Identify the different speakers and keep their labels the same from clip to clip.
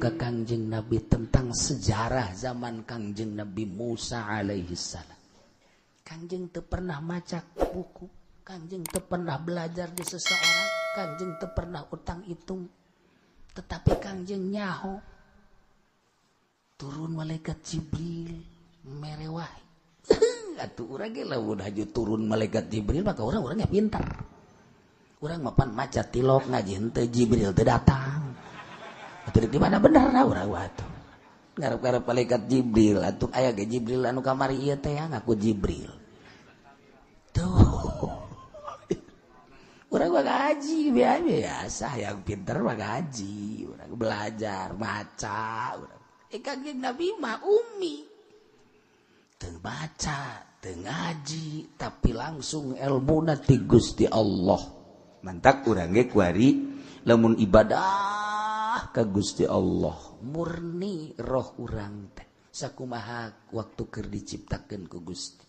Speaker 1: ka Kangjeng Nabi tentang sejarah zaman Kangjeng Nabi Musa alaihi salam. Kangjeng teu pernah maca buku, Kangjeng teu pernah belajar di seseorang, Kangjeng teu pernah utang hitung. Tetapi Kangjeng nyaho turun malaikat Jibril mere wahyu. Atuh urang ge lamun haju turun malaikat Jibril, maka urang orangnya pintar. Urang mapan maca tilok, ngaji henteu, Jibril teu datang. Atuh di mana bener lah urang atuh. Ngarep-ngarep malaikat Jibril atuh, aya ge Jibril anu kamari ieu teh ya, ngaku Jibril. Tuh. Urang mah ngaji biasa, yang pinter mah ngaji, urang belajar, maca urang. Eh, Kangjeng Nabi mah ummi. Teu baca, teu ngaji, tapi langsung ilmuna ti Gusti Allah. Mantak urang ge kuari lamun ibadah ka Gusti Allah murni roh urang teh sakumaha waktu keur diciptakeun ku Gusti,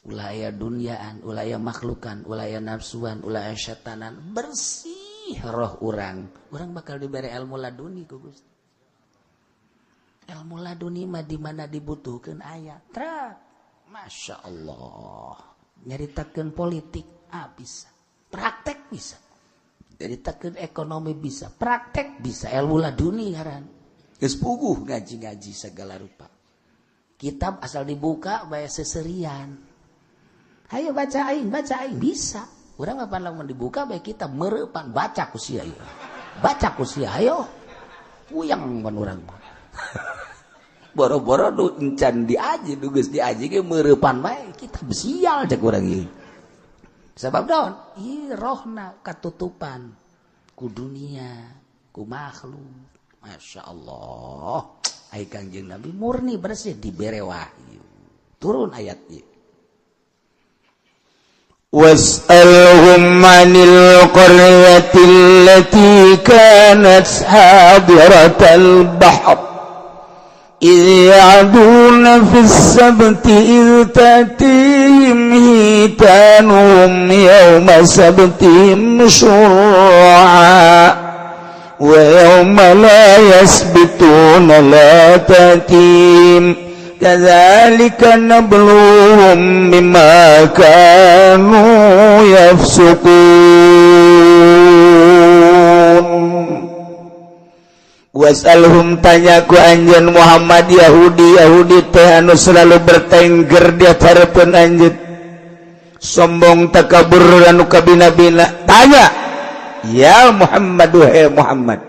Speaker 1: ulah aya duniaan, ulah aya makhlukan, ulah aya nafsuan, ulah aya syetanan, bersih roh urang, urang bakal diberi ilmu laduni ku Gusti. Ilmu laduni mah di mana dibutuhkeun aya trak. Masya Allah, nyaritakeun politik, ah, bisa praktek, bisa nyaritakeun ekonomi, bisa praktek, bisa. Ilmu laduni ngaran. Geus puguh ngaji-ngaji segala rupa kitab, asal dibuka bae seserian, hayo baca aing, baca aing, bisa. Urang apa lamun dibuka bae kitab mereupan, baca ku sia ieu, baca ku sia, hayo, puyeng pan urang mah. Boro-boro nu encan diaji, nu geus diaji ge mereupan bae kitab, sial cek urang ieu. Sebab daun ieu rohna katutupan ku dunia, ku makhluk. Masya Allah, ai Kangjeng Nabi murni bersih, dibere wahyu, turun ayat ieu.
Speaker 2: واسألهم عن القرية التي كانت حاضرة البحر إذ يعدون في السبت إذ تأتيهم حيتانهم يوم سبتهم شرعا ويوم لا يسبتون لا تأتيهم كذلك نبلوهم بما كانوا يفسقون. واسألهم tanya ku anjeun Muhammad Yahudi Yahudi teh anu selalu bertengger di hareupeun anjeun, sombong, takabur, anu kabina-bina. Tanya ya Muhammad, wahai Muhammad.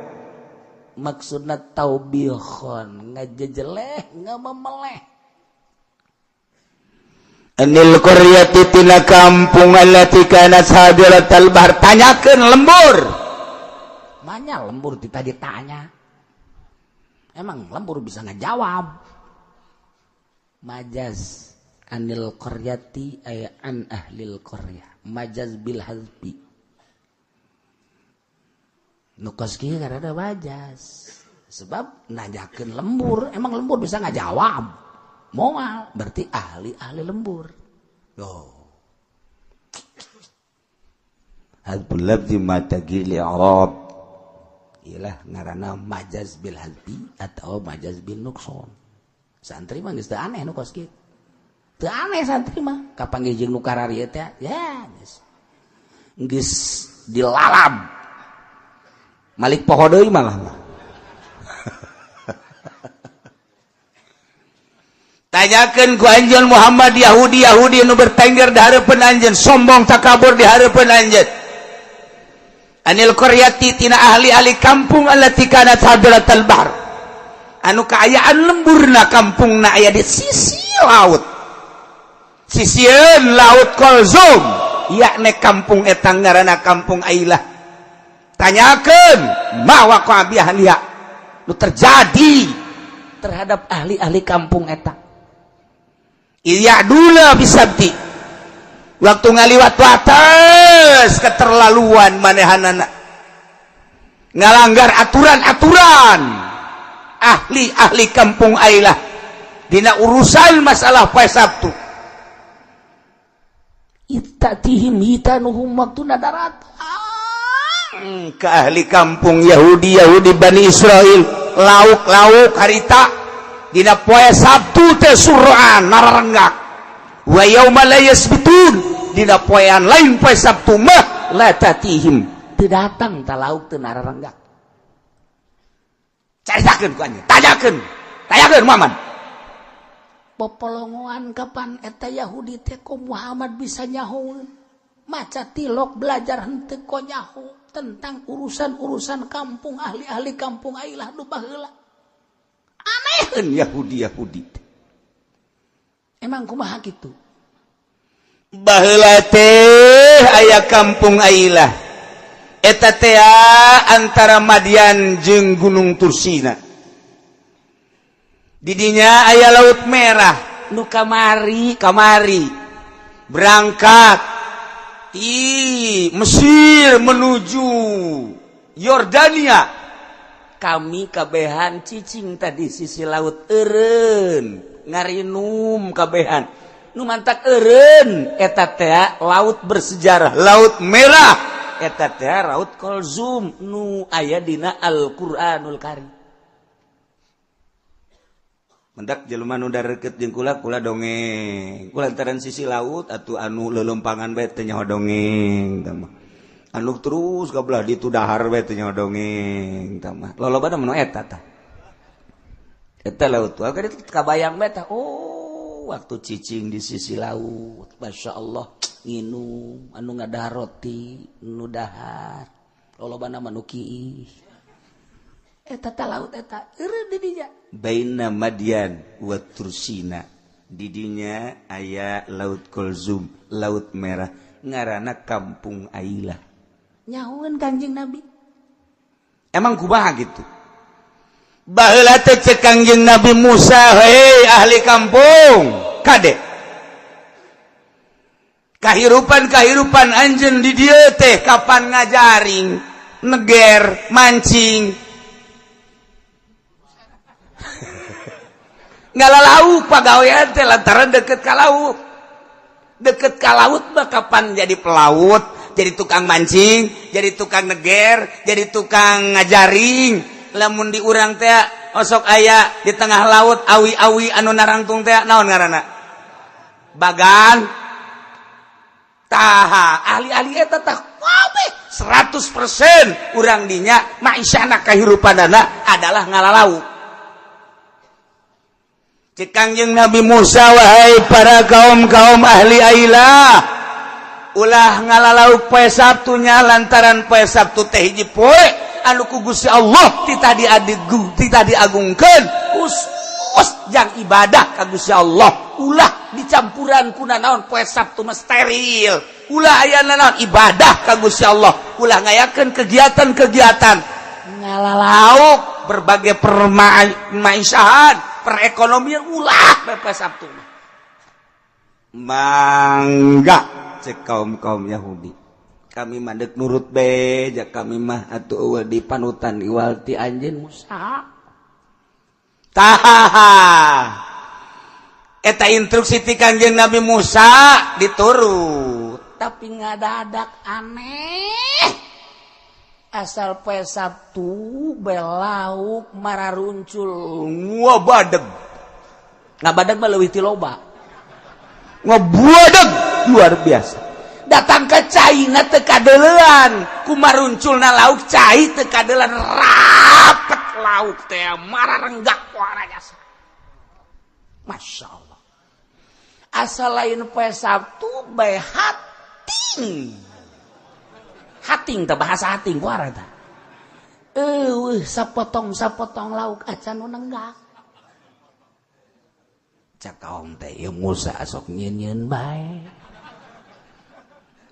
Speaker 1: Maksudna taubikhon, ngajejeleh, ngamemeleh.
Speaker 2: عن القرية tina kampung التي كانت حاضرة البحر, tanyakeun lembur.
Speaker 1: Banyak lembur kita ditanya, emang lembur bisa ngejawab? Majaz عن القرية ay عن أهل القرية, majaz بالحذف. Nu kos kieu karena majaz, sebab nanyakeun lembur, emang lembur bisa ngajawab? Moal. Berarti ahli-ahli lembur. Oh.
Speaker 2: حذف اللفظ مع تغيير الإعراب.
Speaker 1: Iyalah, ngaranna majaz بالحذف atau majaz بالنقصان. Santri mah geus teu aneh nu kos kieu, teu aneh. Santri mah kapanggih jeung nu kararieu teh ya geus, geus dilalab
Speaker 2: malik poho deui malah mah. Tanyakeun ku anjeun Muhammad Yahudi Yahudi nu bertengger di hareupeun anjeun, sombong takabur di hareupeun anjeun, عن القرية tina ahli-ahli kampung التي كانت حاضرة البحر anu kaayaan lemburna, kampungna aya di sisi laut, sisieun laut Kolzum, yakni kampung eta ngaranna kampung Ailah. Tanyakeun ما وقع بأهلها, nu terjadi
Speaker 1: terhadap ahli-ahli kampung eta.
Speaker 2: إذ يعدون في السبت waktu ngaliwat wates, keterlaluan manehanana ngalanggar aturan-aturan ahli-ahli kampung Ailah dina urusan masalah poe Sabtu.
Speaker 1: إذ تأتيهم حيتانهم waktu darat
Speaker 2: ke ahli kampung Yahudi Yahudi Bani Israel. lauk-lauk harita dina poe Sabtu teh suraan nararenggak wa yauma la yasbitun dina poean lain poe Sabtu mah la tatihim
Speaker 1: teu datang ta lauk teu nararenggak.
Speaker 2: Caritakeun ku anjeun, tanyakeun, tanyakeun Muhammad.
Speaker 1: Popolongoan kapan eta Yahudi teh ko Muhammad bisa nyaho maca tilok belajar henteu ko nyaho tentang urusan-urusan kampung ahli-ahli kampung Ailah nu baheula.
Speaker 2: Anehkeun Yahudi-Yahudi teh.
Speaker 1: Emang kumaha kitu?
Speaker 2: Baheula teh aya kampung Ailah. Eta teh antara Madian jeung Gunung Tursina. Didinya aya Laut Merah nu kamari kamari berangkat di Mesir menuju Yordania. Kami kabehan cicing tadi sisi laut eureun ngarinum kabehan nu mantak eureun eta teh laut bersejarah Laut Merah eta teh Laut Kolzum nu aya dina Al-Qur'anul Karim. Mendak jelema nu dareukeut jeung kula kula dongeng kulantaran sisi laut atuh anu leuleumpangan bae teh nyaho dongeng tah mah anu terus ka belah ditu dahar bae teh nyaho dongeng tah mah lolobana mah nu eta tah eta laut tuh ka kabayang bae tah. Oh waktu cicing di sisi laut Masya Allah nginum anu ngadahar roti nu dahar lolobana mah nu kiih eta ta laut eta eureun di dinya baina Madian wa Tursina didinya aya Laut Kolzum Laut Merah ngaranna Kampung Ailah.
Speaker 1: Nyahoeun Kanjeng Nabi
Speaker 2: emang kumaha gitu baheula teh cek Kangjeng Nabi Musa hei ahli kampung kade kahirupan-kahirupan anjeun di dieu teh kapan ngajaring neger mancing ngalalau pagawean teh lantaran deket ka laut deket ka laut mah kapan jadi pelaut jadi tukang mancing jadi tukang neger jadi tukang ngajaring lamun di urang teh osok aya di tengah laut awi-awi anu narangtung teh naon ngaranna bagan taha ahli-ahli eta tah kabeh 100% urang dinya maisyahna kahirupanana adalah ngalalau. Cek Kangjeng Nabi Musa wahai para kaum-kaum ahli Ailah ulah ngalalau poe Sabtunya lantaran poe Sabtu teh hiji poe anu ku Gusti Allah titah diadigung titah diagungkeun khusus jang ibadah ka Gusti Allah ulah dicampuran kuna naon poe Sabtu mah steril ulah aya naon ibadah ka Gusti Allah ulah ngayakeun kegiatan-kegiatan ngalalau berbagai permaisahan perekonomian ulah poe Sabtu mah. Mangga cek kaum-kaum Yahudi kami mandek nurut beja kami mah atuh eueuh di panutan iwal ti anjeun Musa. Tah eta instruksi ti Kangjeng Nabi Musa diturut
Speaker 1: tapi ngadadak aneh asal poe Sabtu belauk mararuncul
Speaker 2: ngabadeg
Speaker 1: ngabadeg mah leuwih ti loba
Speaker 2: ngabuadeg luar biasa
Speaker 1: datang ke cai na teu kadeulean kumarunculna lauk cai teu kadeulean rapet lauk teh mararenggak warajasa. Masya Allah asal lain poe Sabtu bae hating hating teh bahasa hating kuara tah eueuh sapotong-sapotong lauk acan nu nenggak cak kaum teh ieu Musa sok nyieun-nyieun bae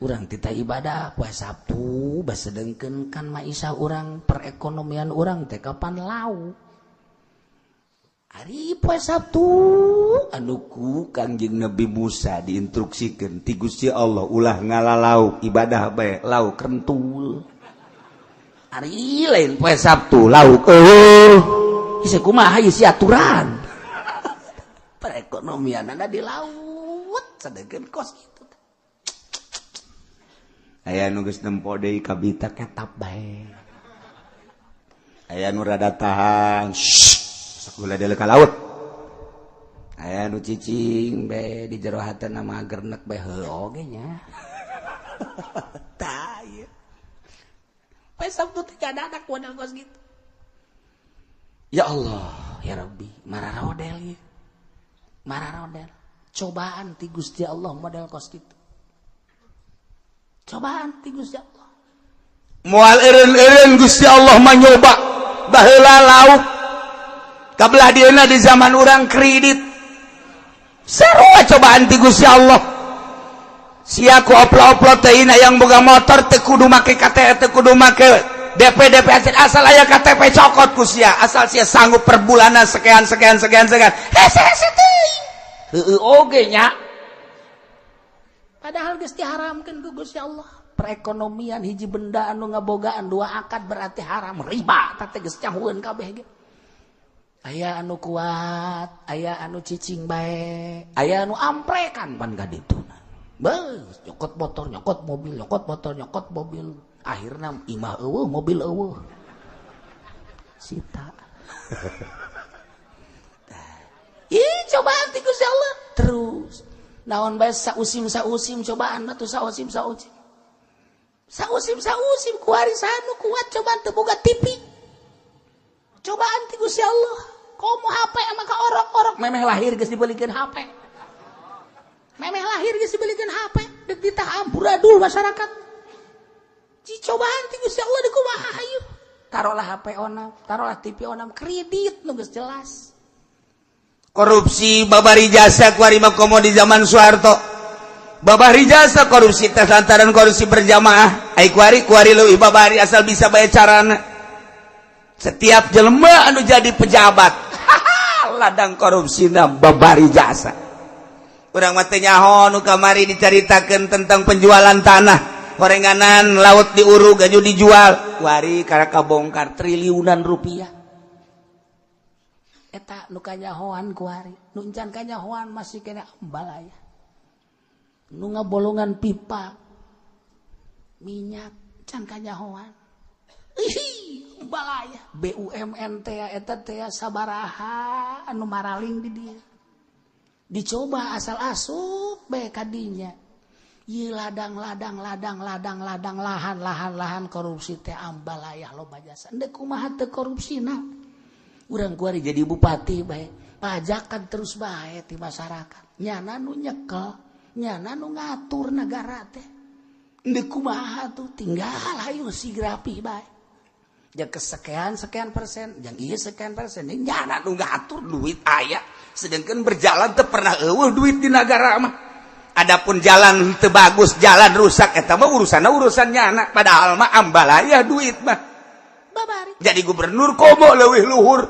Speaker 1: urang tita ibadah poe Sabtu basedengkeun kan maisha urang perekonomian urang teh kapan lauk ari poe Sabtu
Speaker 2: anu ku Kangjeng Nabi Musa diinstruksikeun ti Gusti Allah ulah ngalalau ibadah bae lauk
Speaker 1: kentul ari lain poe Sabtu
Speaker 2: lauk eueuh
Speaker 1: isi kumaha isi aturan perekonomianana di laut sedengkeun kos kitu
Speaker 2: aya nu geus nempo deui kabita
Speaker 1: ketap bae.
Speaker 2: Aya nu rada tahan, sok gula ka laut.
Speaker 1: Aya nu cicing bae di jero hatena mah gernek bae, heuh oge nya. Tah ieu. Poe Sabtu teh anak model kos gitu. Ya Allah, ya Rabbi, mararodel ieu. Mararodel. Cobaan ti Gusti Allah model kos gitu. Cobaan ti Gusti Allah.
Speaker 2: Moal eureun-eureun Gusti Allah mah nyoba. Baheula lauk kabelah dieuna di zaman urang kredit. Sarua cobaan ti Gusti Allah. Sia ku oplo-oplo teh yang boga motor teu kudu make KTP, teu kudu make DP DP, asal aya KTP cokot ku sia, asal sia sanggup per bulanan sekian sekian sekian sekian. Hese hese teuing.
Speaker 1: Heueuh oge nya. Padahal geus diharamkeun ku Gusti Allah. Perekonomian hiji benda anu ngabogaan dua akad berarti haram, riba teh geus nyahueun kabeh ge. Aya anu kuat, aya anu cicing bae, aya anu amprekan pan ka dituna. Beuh, nyokot motor, nyokot mobil, nyokot motor, nyokot mobil. Akhirna imah eueuh, mobil eueuh. Sita. Ih, cobaan ti Gusti Allah. Terus naon bae sausim sausim cobaan mah tuh, sausim sausim. Sausim sausim kuari anu kuat cobaan teu boga TV. Cobaan ti Gusti Allah. Komo HP mah ka orok-orok, memeh lahir geus dibelikeun HP. Memeh lahir geus dibelikeun HP, deuk ditah amburadul masyarakat. Cobaan ti Gusti Allah dikumaha hayu. Taruhlah HP onam, taruhlah TV onam, kredit nu geus jelas.
Speaker 2: Korupsi babari jasa kuari mah, komo di zaman Soeharto. Babari jasa korupsi teh lantaran korupsi berjamaah. Ai kuari kuari leuwih babari, asal bisa bae carana. Setiap jelema anu jadi pejabat, ladang korupsina babari jasa. Urang mah teu nyaho nu kamari dicaritakeun tentang penjualan tanah. Horenganan laut diurug aju dijual. Kuari karena kabongkar triliunan rupiah.
Speaker 1: Eta nu kanyahoan kuari, nu encan kanyahoan masih kena ambalaya. Nu ngabolongan pipa minyak can kanyahoan. Ih, ambalaya. BUMN teh eta teh sabaraha anu maraling di dia. Dicoba asal asup bae kadinya. Ieu ladang ladang ladang ladang ladang, lahan lahan lahan korupsi teh ambalaya loba jasa. Endek kumaha teu korupsina? Urang kuari jadi bupati bae, pajakan terus bae ti masyarakat. Nyana nu nyekel, nyana nu ngatur negara teh. Endek kumaha tuh, tinggal hayu sigrapi bae. Jang kesekian sekian persen, jang ieu sekian persen, nyana nu ngatur, duit aya. Sedangkan berjalan teu pernah eueuh duit di negara mah. Adapun jalan teu bagus, jalan rusak, eta mah urusan urusan nyana, padahal mah ambalaya duit mah. Babari.
Speaker 2: Jadi gubernur komo leuwih luhur.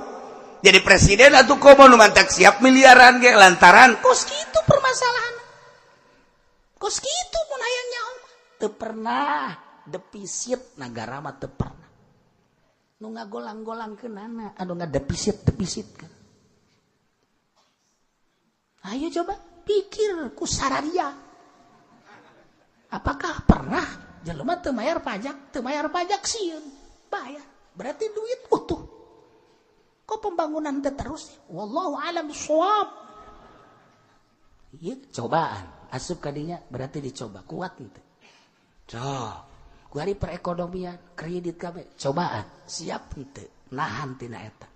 Speaker 2: Jadi presiden atau komo nu mantak siap miliaran ge lantaran
Speaker 1: kos kitu permasalahan. Kos kitu mun hayang nyaho mah. Teu pernah defisit negara mah, teu pernah. Nu ngagolang-golangkeunana anu ngadefisit defisit kan. Ayo coba pikir ku sararia. Apakah pernah jelema teu mayar pajak, teu mayar pajak sieun? Bayar. Berarti duit utuh. Kok pembangunan teh terus? Wallahu alam shawab. Iya, cobaan. Asup kadinya berarti dicoba kuat ente. Cok. Kuari perekonomian, kredit kabeh, cobaan, siap ente nahan tina eta.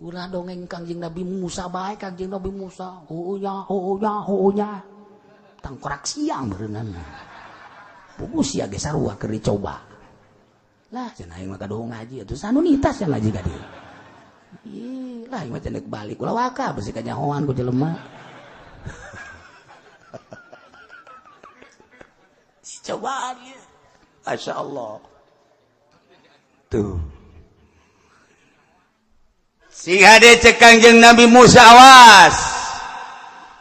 Speaker 1: Ulah dongeng Kangjeng Nabi Musa bae, Kangjeng Nabi Musa, heueuh heueuh heueuh. Tangkorak siang berenang. Pugus sia ge sarua keur dicoba. Lah cenah aing mah kaduhung ngaji atuh sanunitas yang ngaji ka dieu. Ih, lah aing mah cenah balik ulah waka besi kanyahoan ku jelema. Cobaan ya.
Speaker 2: Masya Allah. Tuh. Sing hade cek Kangjeng Nabi Musa, awas.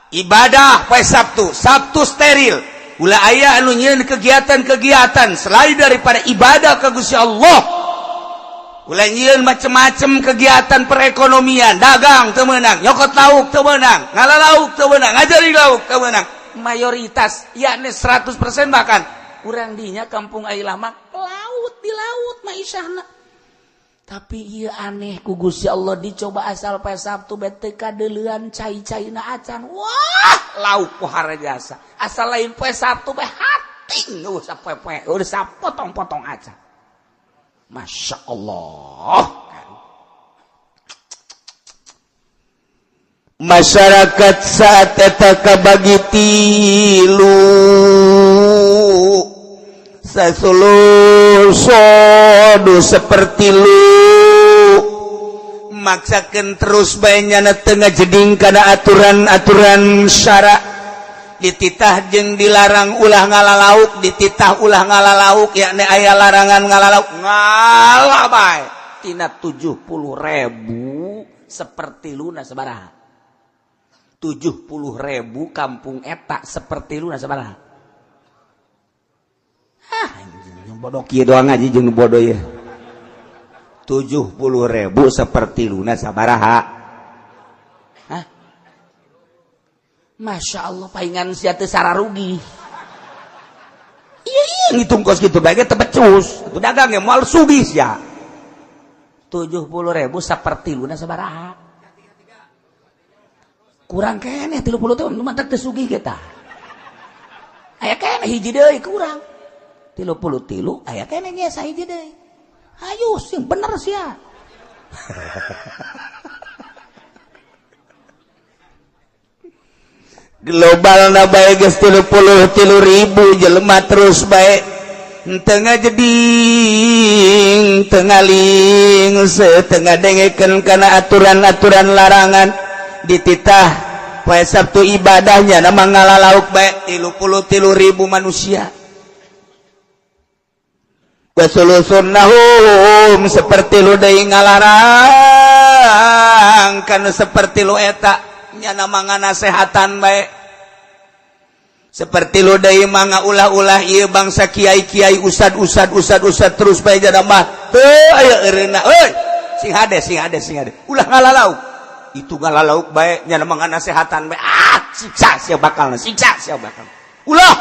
Speaker 2: Ibadah poe Sabtu, Sabtu steril. Ulah aya anu nyieun kegiatan-kegiatan selain daripada ibadah ka Gusti Allah. Ulah nyieun macem-macem kegiatan perekonomian, dagang teu meunang, nyokot lauk teu meunang, ngala lauk teu meunang, ngajari lauk teu meunang. Mayoritas yakni 100% bahkan urang dinya kampung Ailah mah
Speaker 1: laut di laut mah isahna. Tapi ieu aneh ku Gusti Allah dicoba asal poe Sabtu bae teu kadeuleuan cai-caina acan. Wah, lauk pohara jasa. Asal lain poe Sabtu bae hating eueuh sapoe-poe, udah sapotong-potong acan. Masya Allah.
Speaker 2: Masyarakat saat eta kabagi tilu sasulu sodu seperti lu maksakan terus bae nyana tengah jeding kana aturan-aturan syara dititah jeung dilarang ulah ngalalauk, dititah ulah ngalalauk, yakni aya larangan ngalalauk ngalah bae
Speaker 1: tina 70.000 seperti luna sabaraha? 70.000 kampung eta seperti luna sabaraha? Ah, anjing bodoh kieu doang aja jeung bodoh ya.
Speaker 2: 70.000 seperti luna sabaraha?
Speaker 1: Hah? Masya Allah, palingan sia teu sararugi.
Speaker 2: Iya iya ngitung kos gitu bae ge teu becus. Atuh dagang ge moal sugih sia.
Speaker 1: 70.000 seperti luna sabaraha? Kurang keneh 30 tahun nu mantak teu sugih kita. Aya keneh hiji deui kurang. 33 aya keneh nya sahiji deui. Ayo sing bener sia.
Speaker 2: Global na bae geus 33.000 jelema terus bae teu ngajeding, teu ngalingse, teu ngadengekeun kana aturan-aturan larangan dititah poe Sabtu ibadahnya nama ngalalauk bae 33.000 manusia. Wasulusunnahum seperti lu deui ngalarang kana seperti lu eta nyana manganasehatan bae seperti lu deui manga ulah-ulah ieu bangsa kiai-kiai usad-usad usad-usad terus bae jada mah teu aya eureuna euy sing hade sing hade sing hade ulah ngalalauk itu ngalalauk bae nyana manganasehatan bae ah siksa sia bakal siksa sia bakal ulah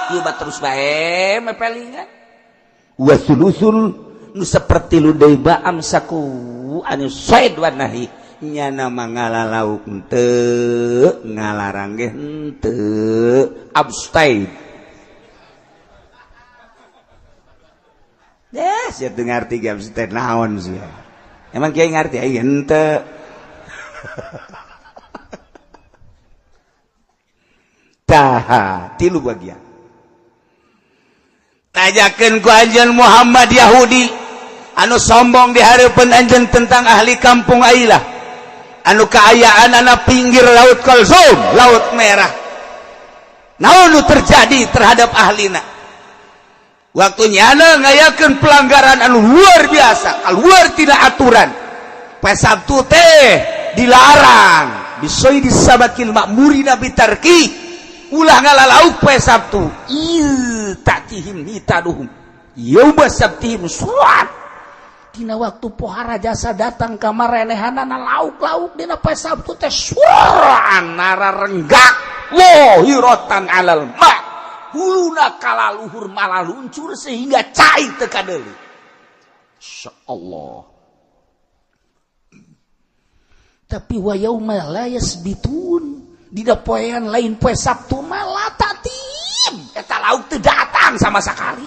Speaker 1: ieu mah terus bae mepelingan.
Speaker 2: Wasulusul
Speaker 1: nu seperti lu deui baam saku anu said wa nahi
Speaker 2: nyana mangalalauk henteu ngalarang ge henteu
Speaker 1: abstain.
Speaker 2: Deh sia teu ngarti ge abstain naon sia emang kiai ngarti ai henteu. Tah tilu bagian tajakeun ku anjeun Muhammad Yahudi anu sombong di hareupeun anjeun tentang ahli kampung Ailah anu kaayaan ana pinggir laut Kalsum, laut merah. Naon nu terjadi terhadap ahlina? Waktu nyana ngayakeun pelanggaran anu luar biasa, keluar tidak aturan. Poe Sabtu teh dilarang, bisoi disabakil makmurina bitarki ulah ngalalauk poe Sabtu.
Speaker 1: Il tatihim hitaduhum yauma sabtihim suat. Dina waktu pohara jasa datang ka marenehanana lauk-lauk dina poe Sabtu teh suaraan nararenggak lohiratan alal ma huluna kalaluhur malah luncur sehingga cai teu kadeuli. Insyaallah. Tapi wa yauma la yasbitun dina poean lain poe Sabtu malah tatim eta lauk teu datang sama sekali.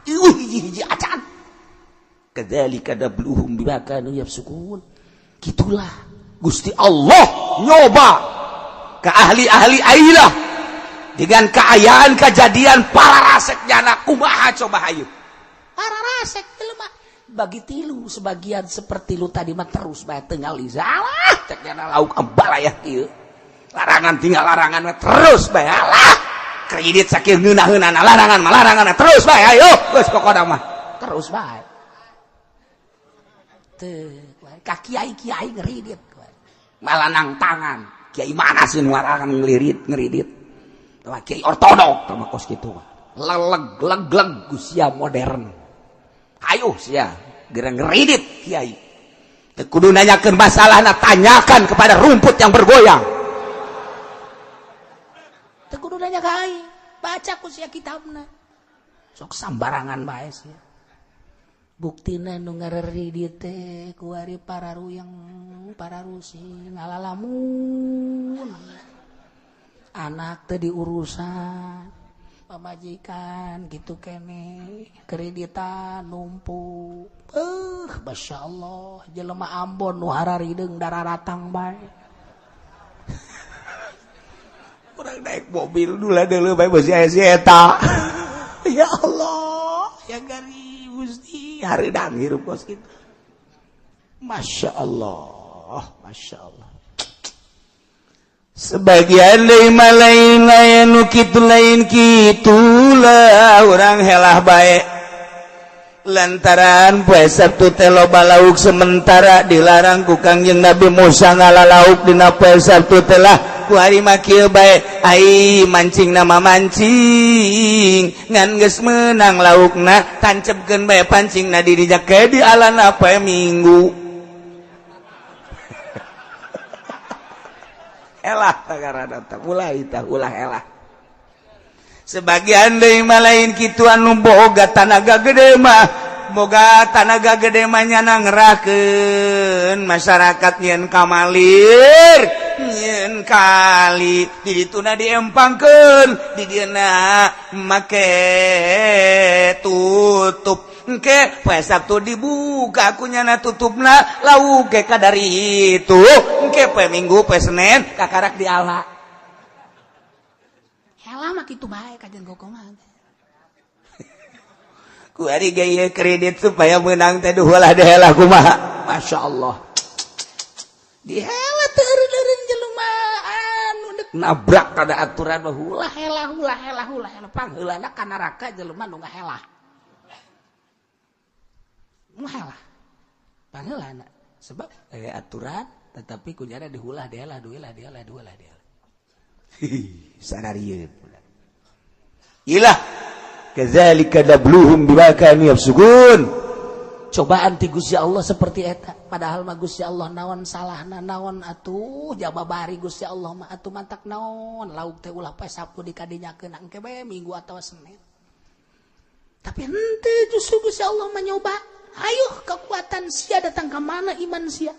Speaker 1: Ieu hiji-hiji acan. Kadzalika nabluhum bima kanu yafsukun. Gitulah Gusti Allah
Speaker 2: nyoba ke ahli-ahli ailah dengan keayaan kejadian para rasek nyana kumaha coba hayu.
Speaker 1: Para rasek jelema bagi tilu sebagian seperti lu tadi mah terus bae teu ngalizalah cek nyana lauk ambalayah kieu.
Speaker 2: Larangan tinggal larangan mah terus bae alah kredit sakieu ngeunah-ngeunahna larangan mah larangan terus bae ayo geus pokona mah
Speaker 1: terus bae. Teu ka kiai-kiai ngeridit
Speaker 2: malah nang tangan kiai mana sih nu larangan ngelirit ngeridit tah kiai ortodok tah mah kos kitu
Speaker 1: leleg leg-leg usia modern
Speaker 2: ayo sia gerang ngeridit kiai teu kudu nanyakeun masalahna tanyakan kepada rumput yang bergoyang.
Speaker 1: Teu kudu nanya ka aing, baca ku sia kitabna. Sok sambarangan bae sia. Buktina nu ngareridit teh kuari pararuyang pararusi ngalalamun. Anak teh diurusan, pamajikan gitu kene, kreditan numpuk. Masya Allah, jelema Ambon nu hararideung dararatang bae.
Speaker 2: Urang naik mobil dula deuleu bae beusi aya si eta.
Speaker 1: Ya Allah, ya gari Gusti, hareudang hirup kos kitu. Masya Allah, Masya Allah.
Speaker 2: Sebagian deui mah lain-lain nu kitu lain kitulah urang helah bae. Lantaran poe Sabtu teh loba lauk sementara dilarang ku Kangjeng Nabi Musa ngalalauk dina poe Sabtu teh lah ku hari mah kieu bae ai mancing nama mancing ngan geus meunang laukna tancepkeun bae pancingna di dinya ke di alana poe Minggu. Elah karena tak mulai tah ulah elah. Sebagian deui mah lain kitu anu boga tanaga gede mah boga tanaga gede mah nyana ngerahkeun masyarakat nyeun kamalir nyeun kali di dituna diempangkeun di dieuna make tutup. Engke poe Sabtu dibuka ku nyana tutupna lauk ge kadari itu. Engke poe Minggu poe Senin kakarak diala.
Speaker 1: Helah mah kitu bae kajian gokongan.
Speaker 2: Ku ari ge ieu kredit supaya meunang teh duhulah dehelah kumaha.
Speaker 1: Masya Allah. Dihelah teu eureun-eureun jelema anu deuk nabrak kada aturan mah ulah helah ulah helah ulah helah pangheulana ka neraka jelema nu ngahelah. Muhalah pangheulana sebab aturan tetapi kunyana dihulah dihelah duilah dihelah duilah dihelah.
Speaker 2: Sanarieun ilah kadzalika nabluhum bima kanu yafsukun.
Speaker 1: Cobaan ti Gusti Allah seperti eta padahal mah Gusti Allah naon salahna naon atuh jababari Gusti Allah mah atuh mantak naon lauk teh ulah poe Sabtu dikadinyakeun engke bae Minggu atawa Senin. Tapi henteu justru Gusti Allah mah nyoba. Ayo kekuatan sia datang ke mana iman sia.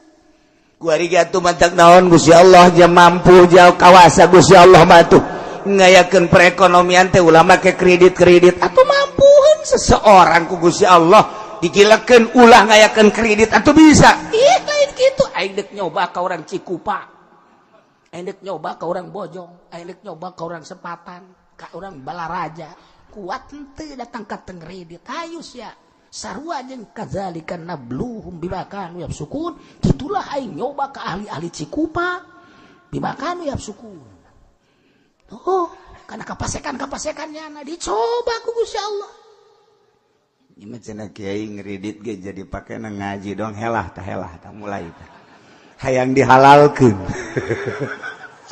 Speaker 2: Kuari ge atuh mantak naon Gusti Allah ja mampu jauh kawasa Gusti Allah mah atuh ngayakeun perekonomian teh ulah make kredit-kredit atuh mampueun seseorang ku Gusti Allah digilekeun ulah ngayakeun kredit atuh bisa.
Speaker 1: Ih lain kitu aing deuk nyoba ka urang Cikupa. Aing deuk nyoba ka urang Bojong, aing deuk nyoba ka urang Sepatan, ka urang Balaraja. Kuat henteu datang ka teng kredit. Ayo sia. Sarua jeung kadzalika nabluhum bima kanu yafsukun. Kitulah aing nyoba ka ahli-ahli Cikupa bima kanu yafsukun. Oh, karena kapasekan-kapasekannya na dicoba ku Gusti Allah.
Speaker 2: Ieu mah cenah kiai ngredit ge jadi pake na ngaji dong helah tah helah tah mulai tah. Hayang dihalalkeun.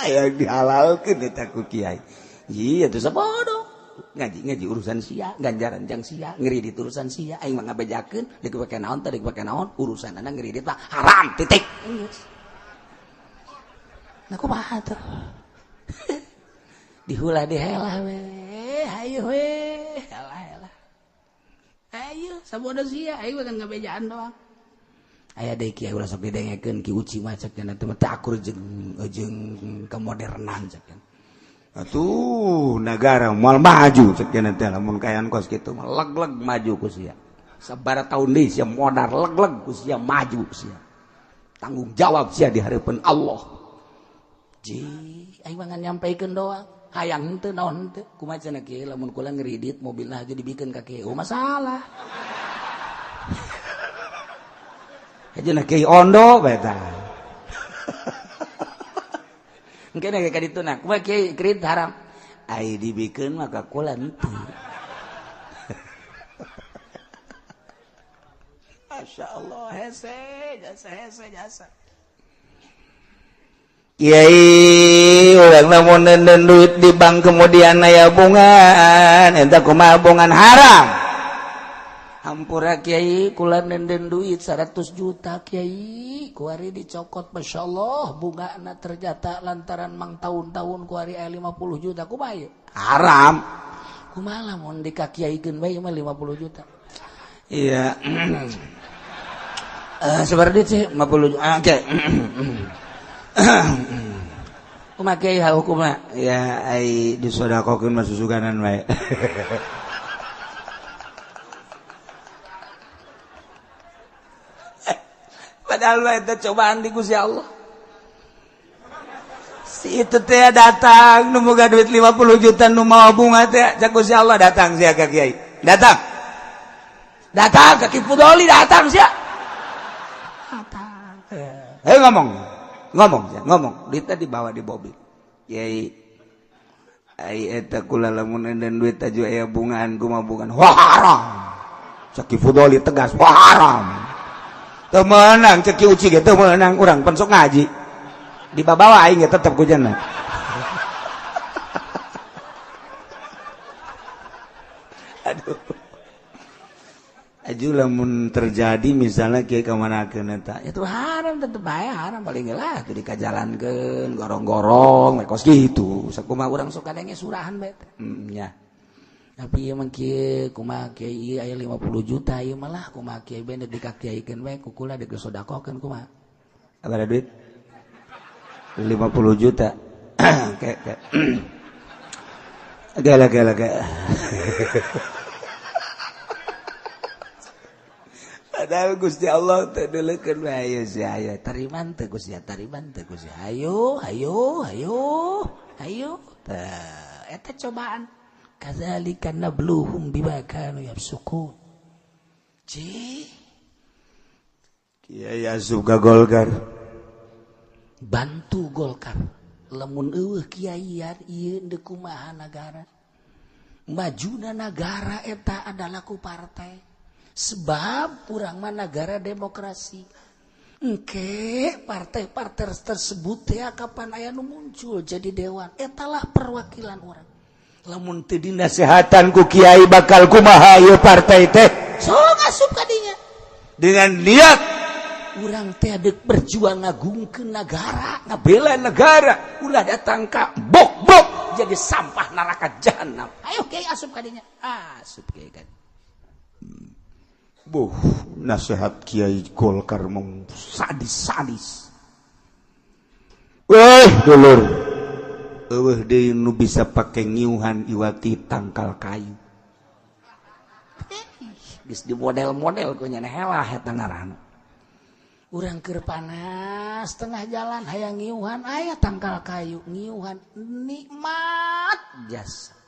Speaker 2: Hayang dihalalkeun eta ku kiai. Iya tuh sabodo. Ngaji-ngaji urusan sia, ganjaran jang sia, ngeridit urusan sia, aing mah ngabejakeun deuk pake naon teh deuk pake naon, urusan anak ngeridit mah haram titik.
Speaker 1: Nah kumaha tuh? Dihulah dihelah we, hayu we, helah helah. Ayo sabodo sia, aing mah ngabejaan doang.
Speaker 2: Aya deui kiai ulah sok didengekeun Ki Uci mah cek cenah teh mah akur jeung kemodernan cek. Atuh negara moal maju cek cenah teh lamun kayan kos kitu mah leg-leg maju ku sia. Sabaraha taun deui sia modar leg-leg ku sia maju sia. Tanggung jawab sia di hareupeun Allah.
Speaker 1: Ji, aing mah ngan nyampaikeun doang. Hayang henteu naon henteu. Kumaha cenah kieu lamun kula ngeridit mobilna aja dibikeun ka kieu. Oh masalah.
Speaker 2: Aja kiai ondo bae tah.
Speaker 1: Engke ka ditu na kumaha kiai kredit haram.
Speaker 2: Ai dibikeun mah ka kula henteu.
Speaker 1: Masya Allah hese jasa hese jasa.
Speaker 2: Kiai urang lamun nenden duit di bank kemudian aya bungan eta kumaha bungan haram.
Speaker 1: Hampura kiai kula nenden duit 100 juta kiai kuari dicokot Masya Allah bungana ternyata lantaran mang tahun-tahun kuari aya 50 juta kumaha ieu?
Speaker 2: Haram.
Speaker 1: Kumaha lamun dikakiaikeun bae mah 50 juta.
Speaker 2: Iya. Seberapa duit sih? 50 juta. Oke. Kumaha kiai hukumna? Ya ai disodakokeun mah susuganan wae. Padahal mah eta cobaan di Gusti Allah. Si itu teh datang nu boga duit 50 juta nu mawa bunga teh cak Gusti Allah datang sia ka kiai. Datang. Datang ke Ki Fudoli datang sia. Datang. Hei ngomong. Ngomong sia, ngomong. Duitnya dibawa di mobil. Kiai ai eta kula lamun dan duit aju aya bungaan kumaha bungaan. Wah haram. Cak Ki Fudoli tegas, wah haram. Teu meunang cek Ki Uci ge teu meunang urang pan sok ngaji. Dibawa aing ge tetep ku cenah. Aduh. Aju lamun terjadi misalnya kiai ka manakeun eta, itu haram tetep bae haram paling lah teu dikajalankeun gorong-gorong kos kitu. Sakumaha urang sok kadenge surahan bae teh. Nya. Tapi ieu mah kieu kumaha kiai ieu aya 50 juta ieu malah kumaha kiai bae dikakiaikeun bae ku kula disodakohkeun kumaha. Ada duit? 50 juta. Kayak gala gala gala. Padahal Gusti Allah teh deuleukeun ayo si ayo tariman teh Gusti tariman teh Gusti ayo ayo ayo ayo teh eta cobaan kadzalika nabluhum bima kanu yafsukun. Ci Kiai asup ka Golkar bantu Golkar lamun eueuh kiaian ieu deuk kumaha nagara majuna nagara eta adalah ku partai sebab urang mah nagara demokrasi engke partai-partai tersebut ya kapan aya nu muncul jadi dewan etalah perwakilan urang lamun teu dinasehatan ku kiai bakal kumaha ieu partai teh sok asup ka dinya dengan niat urang teh deuk berjuang ngagungkeun nagara ngabela negara ulah datang ka bok-bok jadi sampah neraka jahanam ayo kiai asup ka dinya asup kiai kan. Buh, nasihat Kiai Golkar mong sadis-sadis. Weh, dulur. Eueuh deui nu bisa pake ngiuhan iwati tangkal kayu. Geus di model-model ku nya helah eta ngaranna. Urang keur panas tengah jalan hayang ngiuhan aya tangkal kayu ngiuhan nikmat jasa.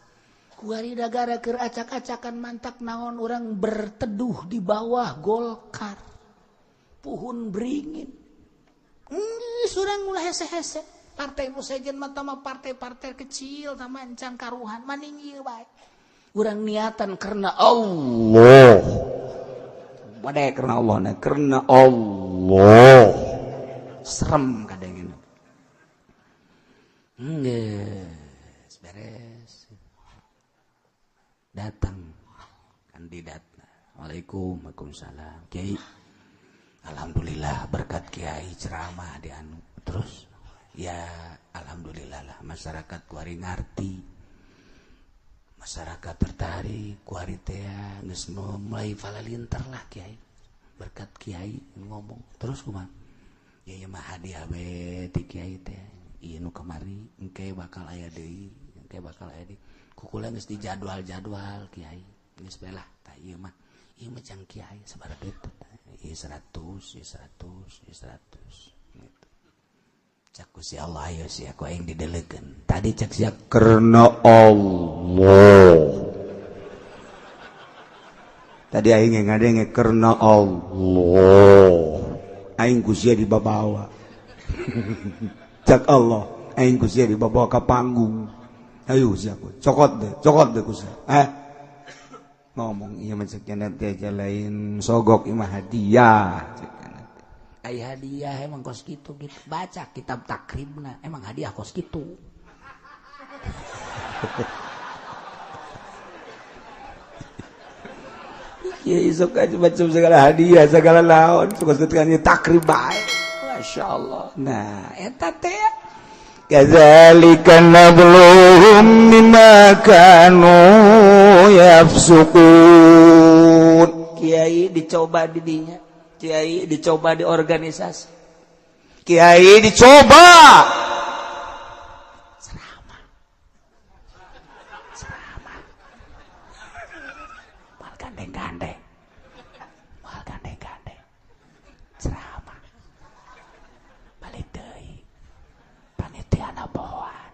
Speaker 2: Kuari dagara keur acak-acakan mantak naon orang berteduh di bawah Golkar. Puhun beringin. Geus urang ulah hese-hese. Partai nu sejen mah tama partai-partai kecil tama encan karuhan maning ieu bae. Urang niatan karena Allah. Bade karena Allah na karena Allah. Serem kadang ini. Geus beres. Datang kandidat. Waalaikum waalaikumsalam. Kiai. Alhamdulillah berkat kiai ceramah di anu. Terus ya alhamdulillah lah masyarakat kuari ngarti. Masyarakat tertarik kuari teh geus mulai falalinter lah kiai. Berkat kiai ngomong. Terus kumaha? Ya ieu mah hadiah we ti kiai teh. Ieu nu kamari engke bakal aya deui, engke bakal aya deui. Kukula geus di jadwal-jadwal kiai geus bae lah tah ieu mah cang kiai sabaraha duit ieu 100 ieu 100 ieu 100 gitu. Cak ku si Allah ayo sia ku aing didelekeun tadi cak sia karena Allah tadi aing ngadenge karena Allah aing ku sia dibabawa cak Allah aing ku sia dibabawa ka panggung. Ayo siapa? Cokot deh kusa. Ngomong iya macam nanti aja lain sogok imah hadiah. Ai hadiah emang kos gitu gitu. Baca kitab takribna emang hadiah kos gitu. Ya isok aja macam segala hadiah segala naon kos gitu kan takrib bae. Masya Allah. Nah, eta teh kadzalika nabluhum bima kanu yafsukun. Kiai dicoba di dinya, kiai dicoba di organisasi, kiai dicoba ceramah, ceramah, moal gandeng-gandeng, moal gandeng-gandeng, ceramah, balik deui, panitia pohoan,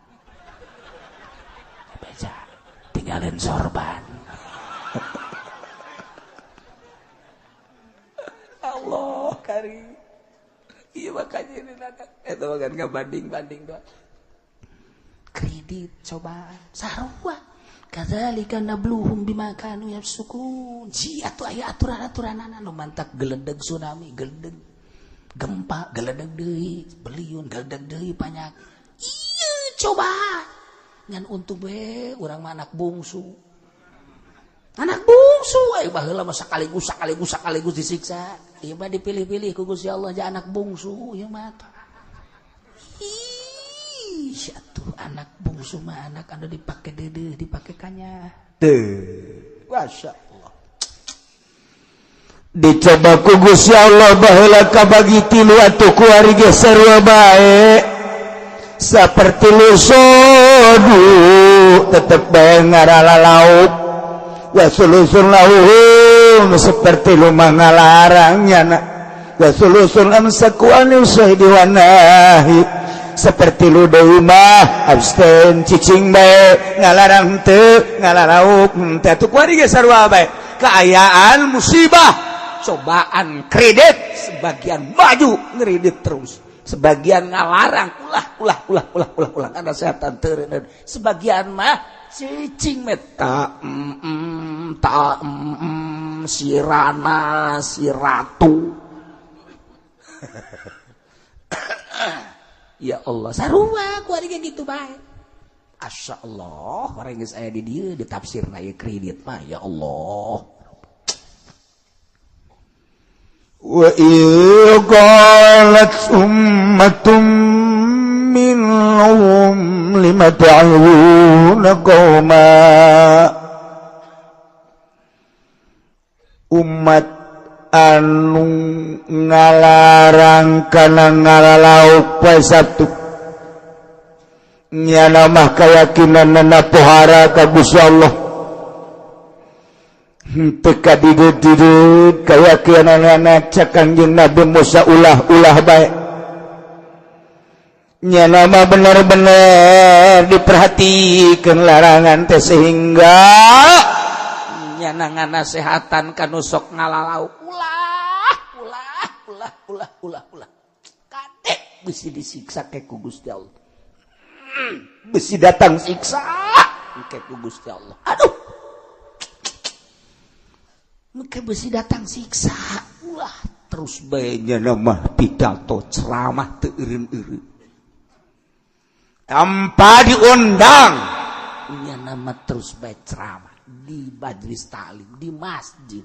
Speaker 2: beja, tinggalin sorban. Allah kari. Iya, makanya ini itu kan nggak banding-banding doang.
Speaker 1: Kredit cobaan sarua, kadzalika nabluhum bima kanu yafsukun. Sia atuh aya aturan-aturanana nu mantak geledeg tsunami, geledeg gempa, geledeg deui beliun, geledeg deui panyak. Iya, coba ngan untung we urang mah anak bungsu, anak bungsu. Eh, baheula mah sekaligus, sekaligus, sekaligus disiksa. Ieu mah dipilih-pilih ku Gusti Allah ja anak bungsu ieu mah. Ih, atuh anak bungsu mah anak anu dipake deudeuh, dipake kanya.
Speaker 2: Teu, Masya Allah, dicoba ku Gusti Allah baheula kabagi tilu atuh, kuari ge sarua bae, seperti lu sodu tetep bae ngaralalauk, wa sulusun lahum seperti lu mangalarang nyana, wa sulusun amsaku anil syahidi wa nahi seperti lu deui mah abstain, cicing bae, ngalarang teu, ngalalauk teu. Atuh kuari ge sarua bae kaayaan musibah cobaan kredit, sebagian maju ngeredit terus, sebagian ngalarang ulah, ulah, ulah, ulah, ulah, ulah, karena setan teu, sebagian mah cicing meta ta sirana si ratu. Ya Allah, sarua kuari ge gitu bae. Asya Allah, orang geus aya di dieu ditafsirna ieu kredit mah, ya Allah. Wa idh qalat ummatum minhum lima ta'izuna qauma, umat anu ngalarang kana ngalalauk poe Sabtu nyana mah kayakinanna pohara ka Gusti Allah, henteu kadidut-didut kayakinanna. Cek Kangjeng Nabi Musa, ulah-ulah bae. Nyana mah bener-bener diperhatikan larangan teh sehingga
Speaker 1: nyana nganasehatan kanu sok ngalalau ulah, ulah, ulah, ulah, ulah, ulah, kadek bisi disiksa ke ku Gusti Allah,
Speaker 2: bisi datang siksa
Speaker 1: ke ku Gusti Allah. Aduh, maka bisi datang siksa ulah
Speaker 2: terus bae. Nyana mah pidato ceramah teu eureun-eureun tanpa diundang.
Speaker 1: Nyana mah terus bae ceramah di majelis taklim, di masjid,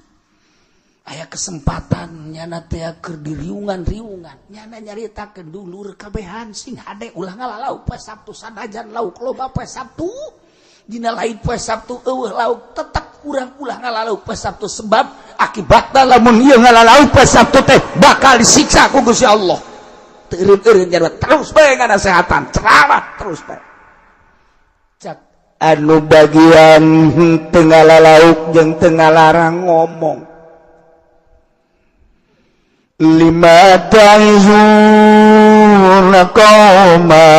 Speaker 1: aya kesempatan nyana teh keur di riungan-riungan nyana nyaritakeun dulur kabehan sing hade ulah ngalalau poe Sabtu, sanajan lauk loba poe Sabtu, dina lain poe Sabtu eueuh lauk, tetep urang ulah ngalalau poe Sabtu, sebab
Speaker 2: akibatna lamun ieu ngalalau poe Sabtu teh bakal disiksa ku Gusti Allah.
Speaker 1: Teu eureun-eureun nyana terus bae nganasehatan ceramah terus bae.
Speaker 2: Cak anu bagian teu ngalalauk jeung teu ngalarang ngomong, lima ta'izuna qauma,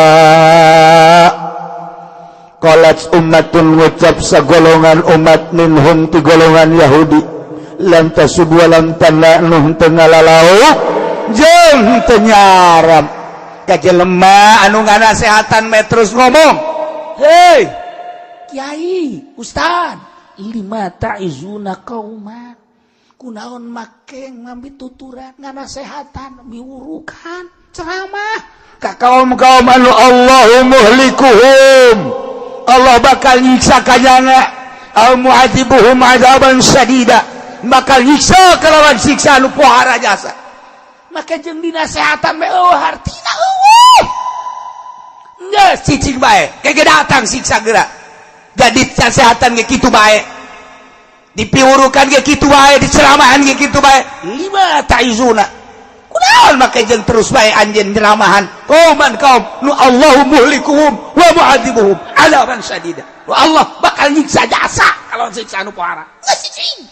Speaker 2: qalat ummatun ngucap sagolongan umat minhum ti golongan Yahudi, lam tasud wa lam tanna nu teu ngalalauk jeung teu nyaram ka jelema anu nganasehatan me terus ngomong,
Speaker 1: hei kiai, ustad, lima ta'izuna qauma, kunaon make ngambil tuturan nganasehatan miwurukan ceramah
Speaker 2: ka kaum-kaum anu Allahu muhlikuhum, Allah bakal nyiksa kanyana, au mu'adzibuhum adzaban syadida, bakal nyiksa kalawan siksa anu pohara jasa.
Speaker 1: Maka jeung dinasehatan me eueuh hartina, eueuh.
Speaker 2: Geus cicing bae, kege datang siksa geura. Jadi nasehatan ge kitu bae. Dipiwurukan ge kitu bae, diceramahan ge kitu bae. Lima ta'izuna, kunaon make jeung terus bae anjeun nyeramahan qauman, kaum nu Allahu muhlikuhum wa mu'adzibuhum adzaban syadida, nu Allah bakal nyiksa jasa kalau siksa anu pohara geus cicing.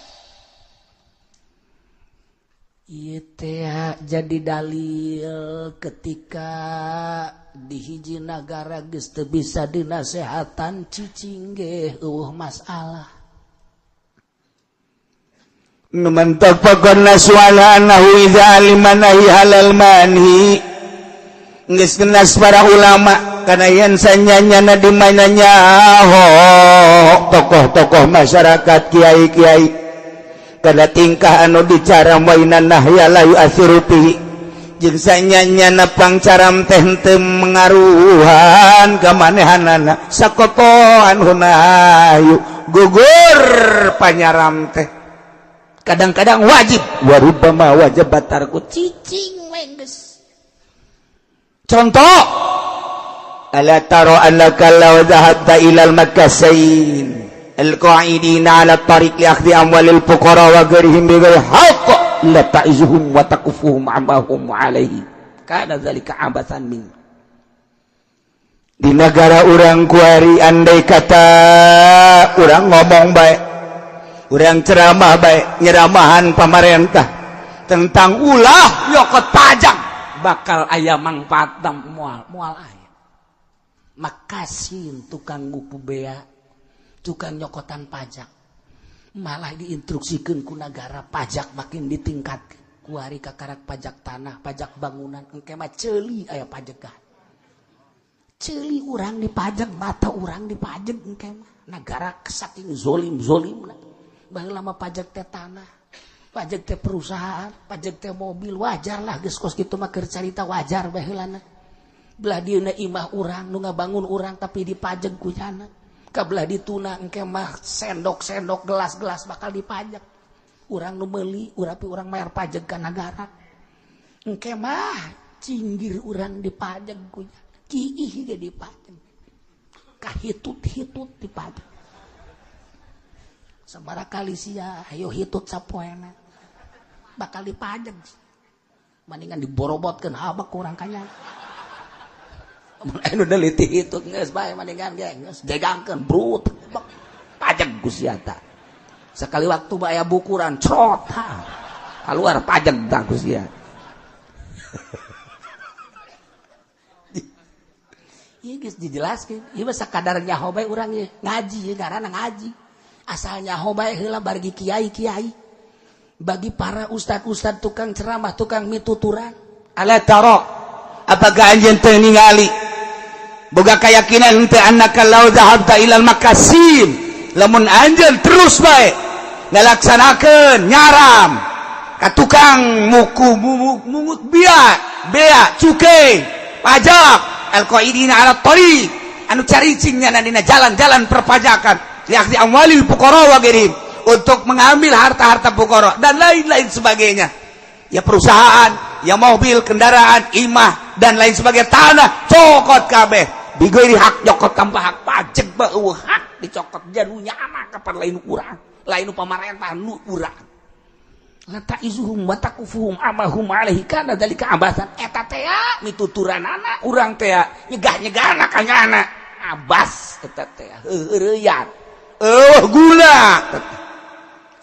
Speaker 1: Ieu teh jadi dalil ketika di hiji nagara geus teu bisa dinasehatan, cicing ge euweuh masalah.
Speaker 2: Nu mattafaqan suala annahu idza alima nahi halal manhi, geus ngenas para ulama kana yen sanyanyana di mana nyaho tokoh-tokoh masyarakat, kiai-kiai, kada tingkah anu dicaram wa inna nahya la yu'athiru fihi, jeung sanyanyana pangcaram teh henteu mengaruhan ka manehanana, saqatha anhu nahyu, gugur panyaram teh.
Speaker 1: Kadang-kadang wajib,
Speaker 2: wa rubbama wajabat
Speaker 1: tarku, cicing we geus.
Speaker 2: Contoh, ala tara annaka law dhahabta ilal makasain alqa'idina ala tariq li akhdhi amwalil fuqara wa ghairihim bighairi haqq, la ta'izuhum wa takufuhum amma hum alaihi,
Speaker 1: kana dzalika abatsan min
Speaker 2: Di negara urang kuari, andai kata urang ngomong baik, urang ceramah baik, nyeramahan pamarentah tentang ulah nyokot pajak,
Speaker 1: bakal aya mangfaat moal? Moal aya. Makasin tukang buku bea, tukang nyokotan pajak, malah diinstruksikan ku negara pajak makin ditingkat. Kuari kakarak pajak tanah, pajak bangunan, engke mah ceuli aya pajegan, ceuli urang dipajak, mata urang dipajak. Engke mah negara saking zolim zolim. Baheula mah pajak teh tanah, pajak teh perusahaan, pajak teh mobil. Wajar lah, geus kos kitu mah keur carita wajar baheulana. Belah dieuna imah urang, nu ngabangun urang, tapi dipajak ku nyana. Kabelah dituna engke mah sendok-sendok, gelas-gelas bakal dipajak. Urang nu meuli, urang urang bayar pajak ka negara. Engke mah cinggir urang dipajak ku nyana, kiih ge dipajak, kahitut-hitut dipajak. Sabaraha kali sia ayo hitut sapoena bakal dipajak. Mendingan diborobotkeun habak kurang kanya. Mun anu neliti hitut geus bae, mendingan ge geus jegangkeun brut pajak ku sia. Sekali waktu aya bukuran crot, ha keluar pajak tah ku sia. Ieu geus dijelaskeun, ieu mah sakadar nyaho bae urang ieu ngaji, ieu ngaranna ngaji. Asal nyaho bae heula bagi kiai-kiai, bagi para ustad-ustad, tukang ceramah, tukang mituturan.
Speaker 2: Ala tara, apakah anjeun teu ningali, boga keyakinan teu, annaka law dhahabta ilal makasim, lamun anjeun terus bae ngalaksanakeun nyaram ka tukang muku mungut bia bea cukai pajak, alqaidina ala tariq, anu caricing nyana dina jalan-jalan perpajakan, liakhdi amwalil fuqara wa ghairihim, untuk mengambil harta-harta fuqara dan lain-lain sebagainya, ya perusahaan, ya mobil, kendaraan, imah, dan lain sebagainya, tanah cokot kabeh bighairi hak, nyokot tanpa hak, pajak beuh hak dicokot jarunya anak kapan lain urang, lain pamarentah nu urang.
Speaker 1: La ta'izuhum wa takufuhum amahum alaihi kana dzalika abasan, eta teh mituturanana urang teh nyegah-nyegahna ka nyana abas, eta teh heureuyat.
Speaker 2: Eueuh guna.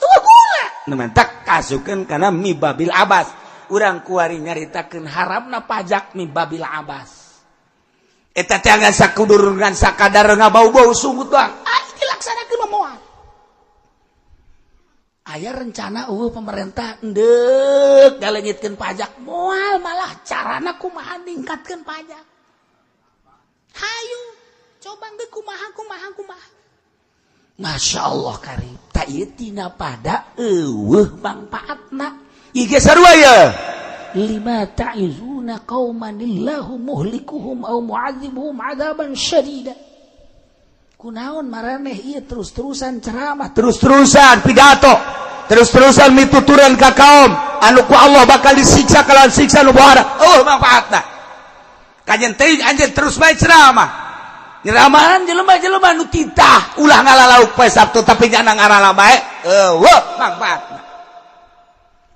Speaker 1: Eueuh guna.
Speaker 2: Nu mentak kasukeun kana mibabil abas.
Speaker 1: Urang kuari nyaritakeun haramna pajak mibabil abas.
Speaker 2: Eta teh ngan sakudur, ngan sakadar ngabau-bau sungut doang.
Speaker 1: Ah, dilaksanakeun mah moal aya rencana. Pemerintah endek ngaleungitkeun pajak, moal. Malah carana kumaha ningkatkeun pajak. Hayu coba ge kumaha kumaha kumaha. Masya Allah karim, tak ieu tina pada eueuh mangpaatna.
Speaker 2: Ieu ge sarua ye.
Speaker 1: Lima ta'izuna qauman illahu muhlikuhum aw mu'adzibuhum adzaban syadida? Kunaon maraneh ieu terus-terusan ceramah,
Speaker 2: terus-terusan pidato, terus-terusan mituturan ka kaum anu ku Allah bakal disiksa kalawan siksa nu bohara, oh manfaatna? Kajen teuing anjeun terus bae ceramah, nyeramahan jelema-jelema nu titah ulah ngala lauk poe Sabtu, tapi nyana ngarala bae. Eueuh manfaatna.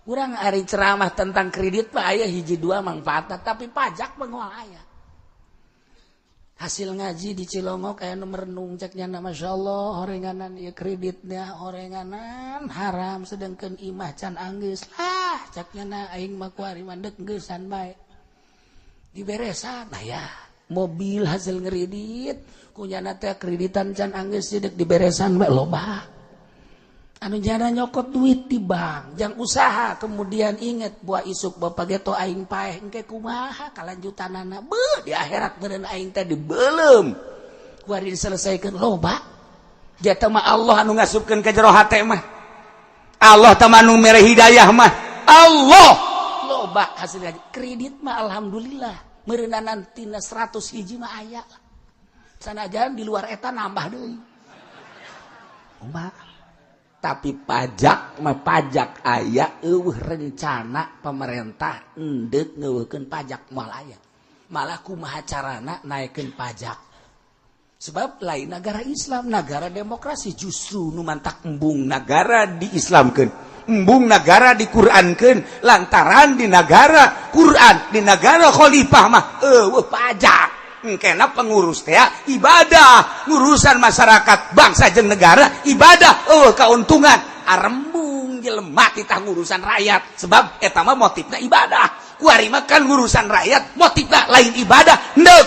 Speaker 1: Urang ari ceramah tentang kredit mah aya hiji dua manfaatna, tapi pajak mah moal aya. Hasil ngaji di Cilongok aya nu merenung, cek nyana, "Masya Allah, horenganan ieu kreditnya, horenganan haram, sedangkan imah can anggeus lah," cek nyana, "aing mah kuari mandek geusan bae diberesan." Nah ya, mobil hasil ngeredit ku nyana teh, kreditan can anggeus, sideuk diberesan bae. Loba anu nyana nyokot duit di bank jang usaha, kemudian inget buah isuk bapak geto aing paeh, engke kumaha kalanjutanana, beuh, di akhirat meureun aing teh dibeuleum kuari diselesaikan. Loba jata mah
Speaker 2: Allah anu ngasupkeun ka jero hate mah, Allah teh anu mere hidayah mah Allah.
Speaker 1: Loba hasil ngaji kredit mah alhamdulillah meureunan tina 100 hiji mah aya lah, sanajan di luar eta nambah deui. Loba, tapi pajak mah pajak aya eueuh rencana pemerintah endek ngeueuhkeun pajak, moal aya. Malah kumaha carana naikkeun pajak, sebab lain negara Islam, negara demokrasi. Justru nu mantak
Speaker 2: embung negara diislamkeun, embung negara diqurankeun, lantaran di negara Quran, di negara khalifah mah eueuh pajak. Kena pengurus teh ibadah, ngurusan masyarakat, bangsa jeung negara ibadah, oh keuntungan arembung jelema kita ngurusan rakyat, sebab eta mah motifna ibadah. Kuari mah kan ngurusan rakyat motifna lain ibadah, ndek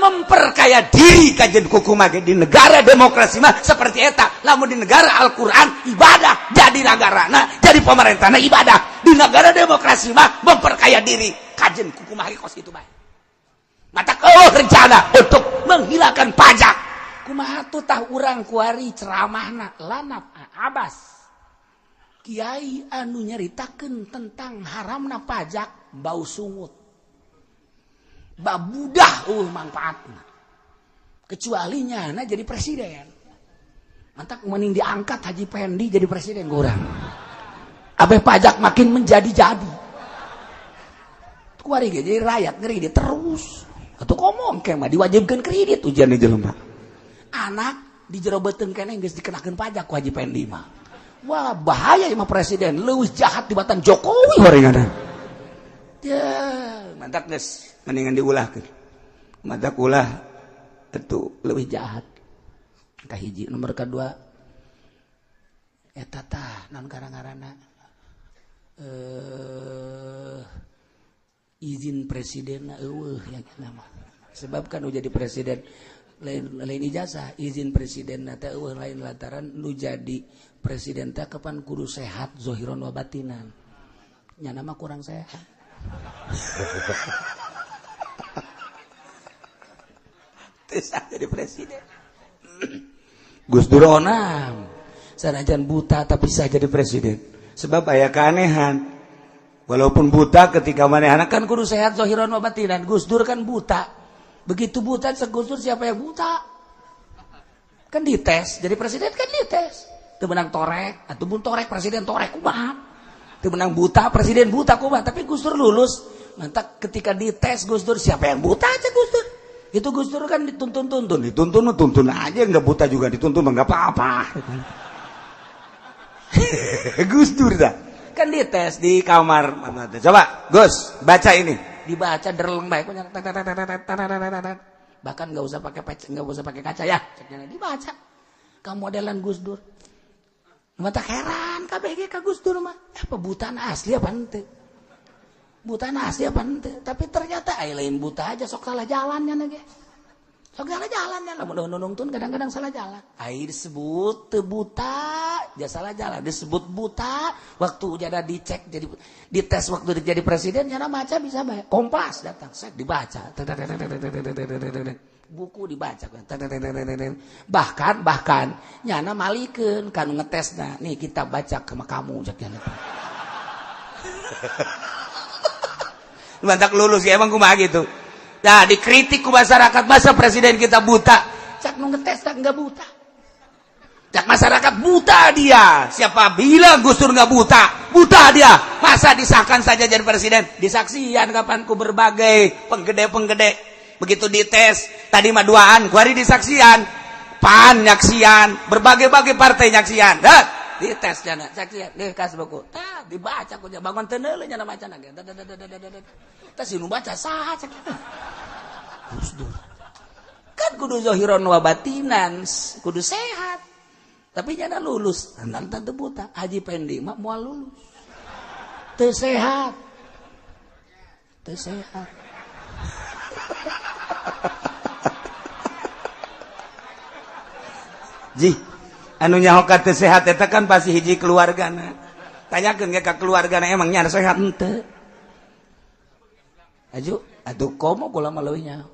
Speaker 2: memperkaya diri. Kajen kuku mah di negara demokrasi mah seperti eta. Lamun di negara Al-Qur'an ibadah, jadi negarana, jadi pemerintahna ibadah. Di negara demokrasi mah memperkaya diri. Kajen kuku mah kos itu bae. Mata oh rencana untuk menghilangkan pajak
Speaker 1: kumaha tuh? Tah, urang kuari ceramahna lanap abas kiai anu nyaritakeun tentang haramna pajak, bau sungut babudah manfaatna, kecuali nyana jadi presiden. Mantap, mending diangkat Haji Pendi jadi presiden kurang abe pajak makin menjadi-jadi. Kuari ge jadi rakyat ngeri terus atau ngomong kayak mah diwajibkan kredit
Speaker 2: ujian di jelema.
Speaker 1: Anak di jero beuteung keneh geus dikenakeun pajak ku Haji Pendi mah. Wah, bahaya mah, presiden leuwih jahat dibatan Jokowi
Speaker 2: horengan.
Speaker 1: Ya.
Speaker 2: Mantap, geus mendingan diulahkeun, mantap ulah itu.
Speaker 1: Lebih jahat kahiji. Nomor kedua eta tah naon garang-garana izin presiden eueuh ya mah, sebab kan nu jadi presiden lain lain ijazah, izin presiden teh eueuh. Lain lantaran nu jadi presiden teh kapan kudu sehat zohiron wa batinan, nyana mah kurang sehat.
Speaker 2: Teu jadi presiden.
Speaker 1: Gus Dur onam sanajan buta tapi sah jadi presiden.
Speaker 2: Sebab aya keanehan, walaupun buta ketika manehna
Speaker 1: kan kudu sehat zohiron wa batinan. Gus Dur kan buta, begitu buta se Gus Dur, siapa yang buta? Kan dites jadi presiden, kan dites teu menang torek ataupun torek presiden, torek kumaha, teu menang buta presiden, buta kumaha. Tapi Gus Dur lulus. Mantap, ketika dites Gus Dur, siapa yang buta aja Gus Dur itu. Gus Dur kan dituntun-tuntun.
Speaker 2: Dituntun tuntun aja, nggak buta juga dituntun nggak apa-apa. Gus Dur dah
Speaker 1: kan dites
Speaker 2: di kamar, "Coba Gus, baca ini."
Speaker 1: Dibaca derleng baik, bahkan nggak usah pakai pec, nggak usah pakai kaca ya, dibaca. Kamu modelan Gus Dur mata heran KBG ka Gus Dur mah apa buta asli apa ente, buta asli apa ente. Tapi ternyata ay lain buta aja, sok salah jalannya lagi, sok salah jalannya. Lamun nungtun kadang-kadang salah jalan. Ai disebut teu buta ja salah jalan, disebut buta waktu jadi dicek, jadi dites waktu jadi presiden, nyana maca bisa bae. Kompas datang, sek dibaca, buku dibaca, bahkan bahkan nyana malikeun kan ngetesna, "Nih kita baca ke kamu," cek nyana.
Speaker 2: Mantap, lulus ya. Emang kumaha gitu. Nah, dikritik ku masyarakat, masa presiden kita buta?
Speaker 1: Cak nu ngetes tak enggak buta.
Speaker 2: Cak masyarakat, buta dia. Siapa bilang Gus Dur nggak buta? Buta dia. Masa disahkan saja jadi presiden? Disaksian kapan ku berbagai penggede-penggede. Begitu dites, tadi mah duaan, kuari disaksian. PAN nyaksian, berbagai-bagai partai nyaksian. Dah,
Speaker 1: Dites jana, cek deh kas buku. Tah dibaca ku bangun teu neuleuh nya macana ge. Tah si nu baca saha cek. Gus Dur. Kan kudu zahiran wa batinan, kudu sehat. Tapi nyana lulus, tandang teu buta. Haji Pendi mah moal lulus. Teu sehat. Teu sehat.
Speaker 2: Ji, anu nyaho ka teu sehat eta kan pasti hiji keluargana. Tanyakeun ge ka keluargana emang nya sehat henteu.
Speaker 1: Aju, atuh komo kula mah leuwih nyaho.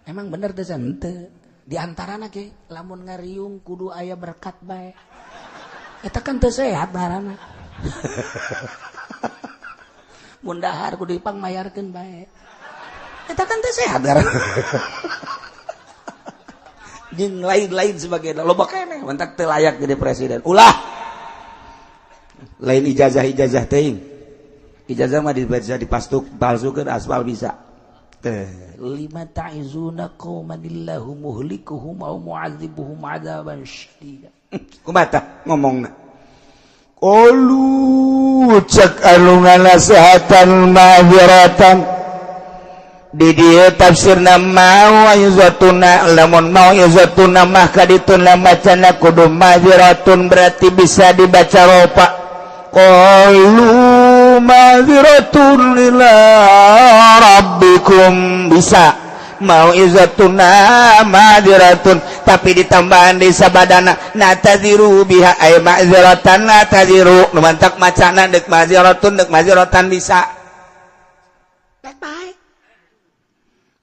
Speaker 1: Emang bener teh henteu. Di antarana ge lamun ngariung kudu aya berkat bae. Eta kan teu sehat ngaranna. Mun dahar kudu dipangmayarkeun bae. Eta kan teu sehat ngaranna.
Speaker 2: Jeung lain-lain sebagainya loba keneh mantak teu layak jadi presiden. Ulah. Lain ijazah-ijazah teuing. Ijazah mah dibaca dipastuk palsukeun aspal bisa. Teh
Speaker 1: lima ta'izuna qauman illahu muhlikuhum aw mu'adzibuhum 'adzaban syadida.
Speaker 2: Kumaha tah ngomongna? Qalu cek anu nganasehatan ma'dziratan. Di dieu tafsirna mau ayuzatuna lamun mau ayuzatuna mah kadituna macana kudu ma'dziratun berarti bisa dibaca ropa. Qalu ma'dziratun ila rabbikum bisa mau izatuna ma'dziratun tapi ditambahan di sabadana nataziru biha ay ma'dziratan nataziru nu mantak macana deuk ma'dziratun deuk ma'dziratan bisa.
Speaker 1: Baik bae.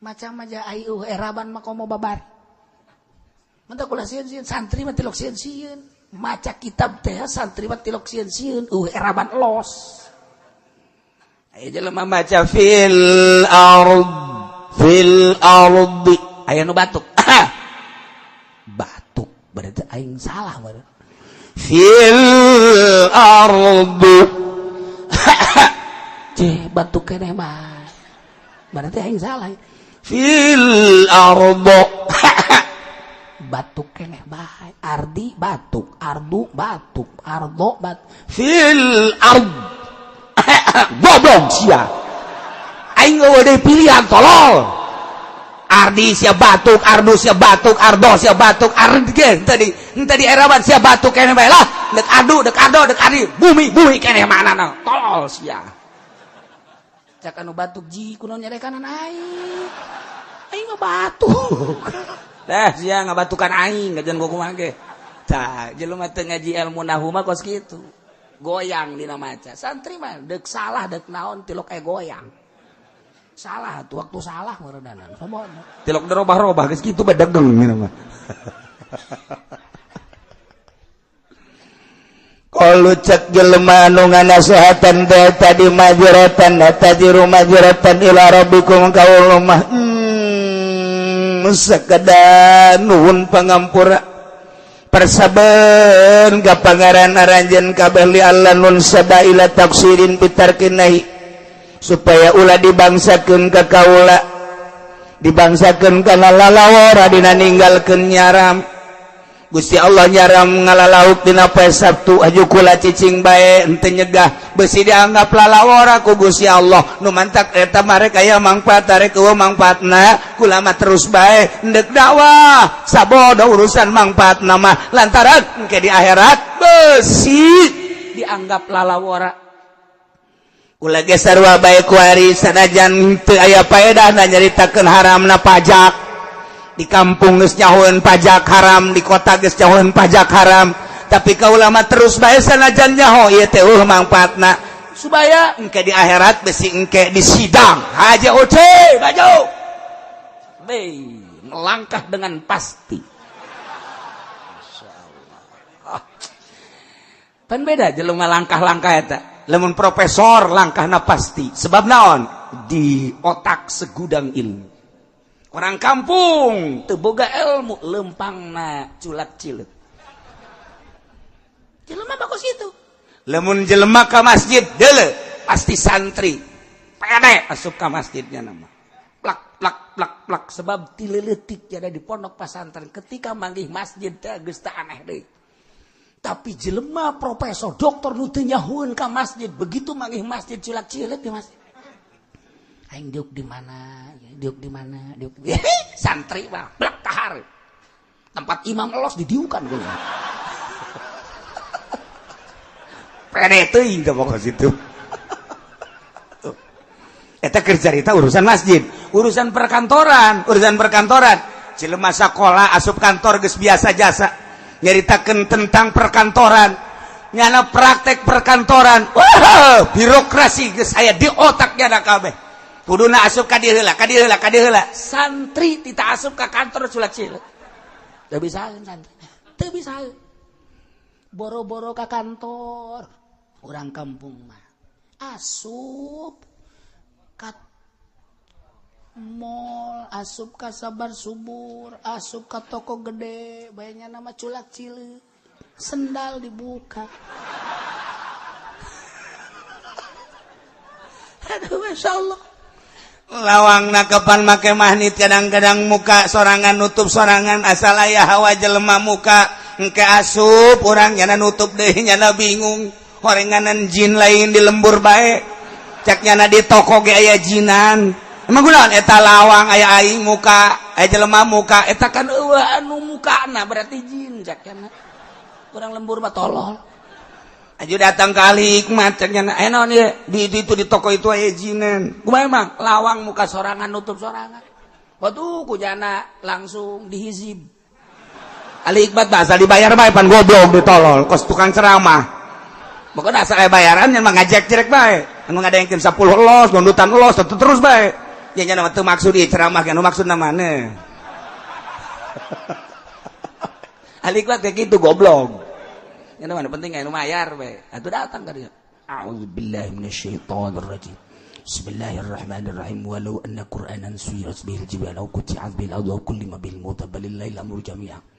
Speaker 1: Macam aja ayu eraban mah komo babar. Mentak ulah sieun-sieun santri mah tilok sieun-sieun. Maca kitab teh santri mah tilok sieun-sieun eraban los.
Speaker 2: Aya jelema maca fil ardi
Speaker 1: aya nu batuk. Batuk berarti aing salah meureun.
Speaker 2: Fil ardi
Speaker 1: ceh batuk keneh mah. Berarti aing salah.
Speaker 2: Fil ardo
Speaker 1: batuk keneh bae. Ardi batuk, ardu batuk, ardo bat
Speaker 2: fil ard. Goblok sia. Aing eueuh deui pilihan tolol. Ardi sia batuk, ardu sia batuk, ardo sia batuk, ard ge henteu di eraban sia batuk keneh bae lah. Deuk adu, deuk ado, deuk ardi, bumi keneh manana. Tolol sia.
Speaker 1: Cak anu batuk ji kunaon nyerekanan aing. Aing mah batuk.
Speaker 2: Tah sia ngabatukan aing ngajan kumaha ge. Tah jelema teu ngaji ilmu nahwu mah kos kitu.
Speaker 1: Goyang dina maca. Santri mah deuk salah deuk naon tilok aya goyang. Salah tuh waktu salah meureunana.
Speaker 2: Tilok dirobah-robah geus kitu bae degeng ieu mah. Qalu cek jelema anu nganasehatan teh tadi ma'dziratan natajiru ma'dziratan ila rabbikum kaul mah sakedah nuhun pangampura persaben ka pangeran aranjeun kabeh li Allah nun sabaila taksirin pitarkinahi supaya ulah dibangsakeun ka kaula dibangsakeun kana lalawara dina ninggalkeun nyaram. Gusti Allah nyaram ngalalauk dina poe Sabtu aju kula cicing bae henteu nyegah besi dianggap lalawara ku Gusti Allah nu mantak eta mah rek aya mangfaat rek eueuh mangfaatna kula mah terus bae endek dakwah sabodo urusan mangfaatna mah lantaran engke di akhirat besi
Speaker 1: dianggap lalawara
Speaker 2: kula ge sarua bae kuari sanajan teu aya paedahna nyaritakeun haramna pajak. Di kampung geus nyahoeun pajak haram, di kota geus nyahoeun pajak haram, tapi kaula mah terus bae sanajan nyaho ieu teh eueuh mangfaatna supaya engke di akhirat besi engke di sidang haja oce baju
Speaker 1: be melangkah dengan pasti. Masyaallah. Pan beda jelema langkah-langkah eta.
Speaker 2: Lamun profesor langkahna pasti sebab naon di otak segudang ilmu. Orang kampung
Speaker 1: teu boga ilmu lempangna culak cileuk. Jelema bagus itu.
Speaker 2: Lamun jelema ka masjid deuleu pasti santri. Pede asup ka masjidnya nama.
Speaker 1: Plak plak plak plak sebab ti leutik jadi di pondok pasantren ketika manggih masjid teh geus teu aneh deui. Tapi jelema profesor doktor nu teu nyahueun ka masjid, begitu manggih masjid culak-cileuk di masjid. Aing diuk di mana? Diuk di mana? Diuk. Santri mah blek kahar. Tempat imam elos didiukan gua.
Speaker 2: Pede teuing teh pokok situ. Eta keur carita urusan masjid, urusan perkantoran, urusan perkantoran. Jelema sakola asup kantor geus biasa jasa. Nyaritakeun tentang perkantoran, nyana praktek perkantoran. Wah, birokrasi geus aya di otak nyana kabeh. Kuduna asup ka dieu heula, ka dieu heula, ka dieu heula.
Speaker 1: Santri tita asup ka kantor culak-cileuk. Teu bisa santri. Teu bisa. Boro-boro ka kantor. Urang kampung mah asup ka mall, asup ka Sabar Subur, asup ka toko gede, bayangnya nama culak cileuk, sendal dibuka. Aduh, masya Allah.
Speaker 2: Lawang nakapan make magnit kadang-kadang muka sorangan nutup sorangan asal aya hawa jelema muka engke asup urang nyana nutup deh nyana bingung horenganan jin lain di lembur bae cek nyana di toko ge aya jinan. Emang kunaon eta lawang aya aing muka aya jelema muka
Speaker 1: eta kan eueuh anu mukana berarti jin cek nyana. Urang lembur mah tolol.
Speaker 2: Aju datang kali hikmat cek nyana aya naon ieu di itu di toko itu aya jinan.
Speaker 1: Kumaha emang lawang muka sorangan nutup sorangan. Waduh ku nyana langsung dihizib.
Speaker 2: Ali hikmat bahasa dibayar bae pan goblok ditolol kos tukang ceramah. Pokoknya asal aya bayaran nya mah ngajek jerek bae. Anu ngadengkeun 10 los, gondutan los terus bae. Ya nya teu maksud ieu ceramah anu maksudna mana.
Speaker 1: Ali hikmat kayak gitu goblok. Nya mana penting anu mayar bae. Atuh datang ka dieu. A'udzubillahi minasyaitonir rajim. Bismillahirrahmanirrahim. Walau anna Qur'anan suyirat bihil jibal aw quti'at bil ardu aw kullima bil mauta balillahi al-amru jami'a.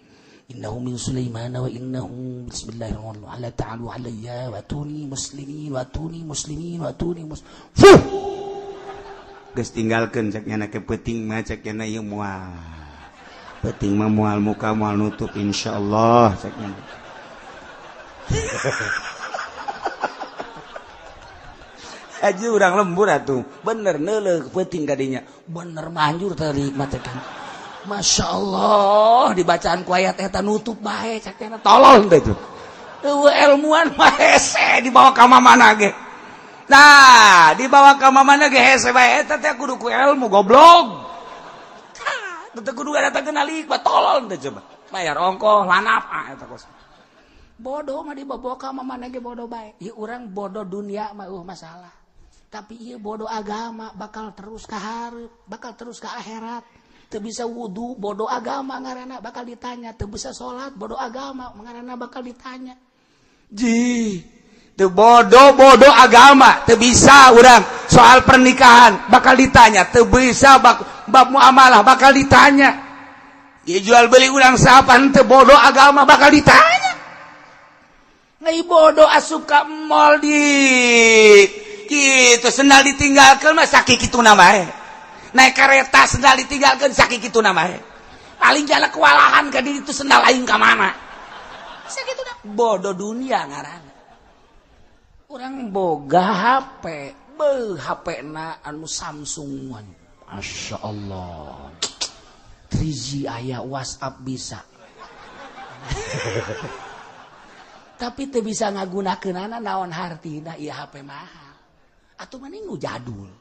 Speaker 1: Innahu min Sulaiman wa innahu bismillahirrahmanirrahim. La ta'alu alayya wa tuni muslimin wa tuni muslimin wa tuni muslimin.
Speaker 2: Geus tinggalkeun cek nyana ke peuting mah cek nyana ieu moal. Peuting mah moal muka moal nutup insyaallah cek nyana. Aja urang lembur atuh.
Speaker 1: Bener neuleuh peuting kadinya. Bener manjur tadi mah cek. Masya Allah dibacaan ku ayat eta nutup bae cek teh tolol teh itu. Eueuh ilmuan mah hese
Speaker 2: dibawa ka mana ge. Nah, dibawa ka mana ge hese bae eta teh kudu ku ilmu goblok.
Speaker 1: Tah, teu kudu datangkeun ahli tolol teh coba. Bayar ongkoh lanap ah eta kos. Bodoh mah dibawa ka mana ge bodoh bae. Ieu urang bodoh dunia mah eueuh masalah. Tapi ieu bodoh agama bakal terus ka hareup, bakal terus ka akhirat. Teu bisa wudu bodoh agama ngaranna bakal ditanya, teu bisa salat bodoh agama ngaranna bakal ditanya.
Speaker 2: Ji, teu bodoh-bodoh agama, teu bisa urang soal pernikahan bakal ditanya, teu bisa bab muamalah bakal ditanya. Ieu jual beli urang sapan teu bodoh agama bakal ditanya.
Speaker 1: Ngai bodoh asup ka mall
Speaker 2: di kitu sendal ditinggalkeun mah sakituna bae. Naik kereta sendal ditinggalkan sakit itu namanya
Speaker 1: paling jalan kewalahan ka diri itu sendal aing ka mana sakitu dah bodoh dunia ngaranna urang boga HP beuh HP na anu Samsung Masya Allah 3G aya WhatsApp bisa tapi teu bisa ngagunakeunana naon hartina ieu HP mahal atuh mending nu jadul.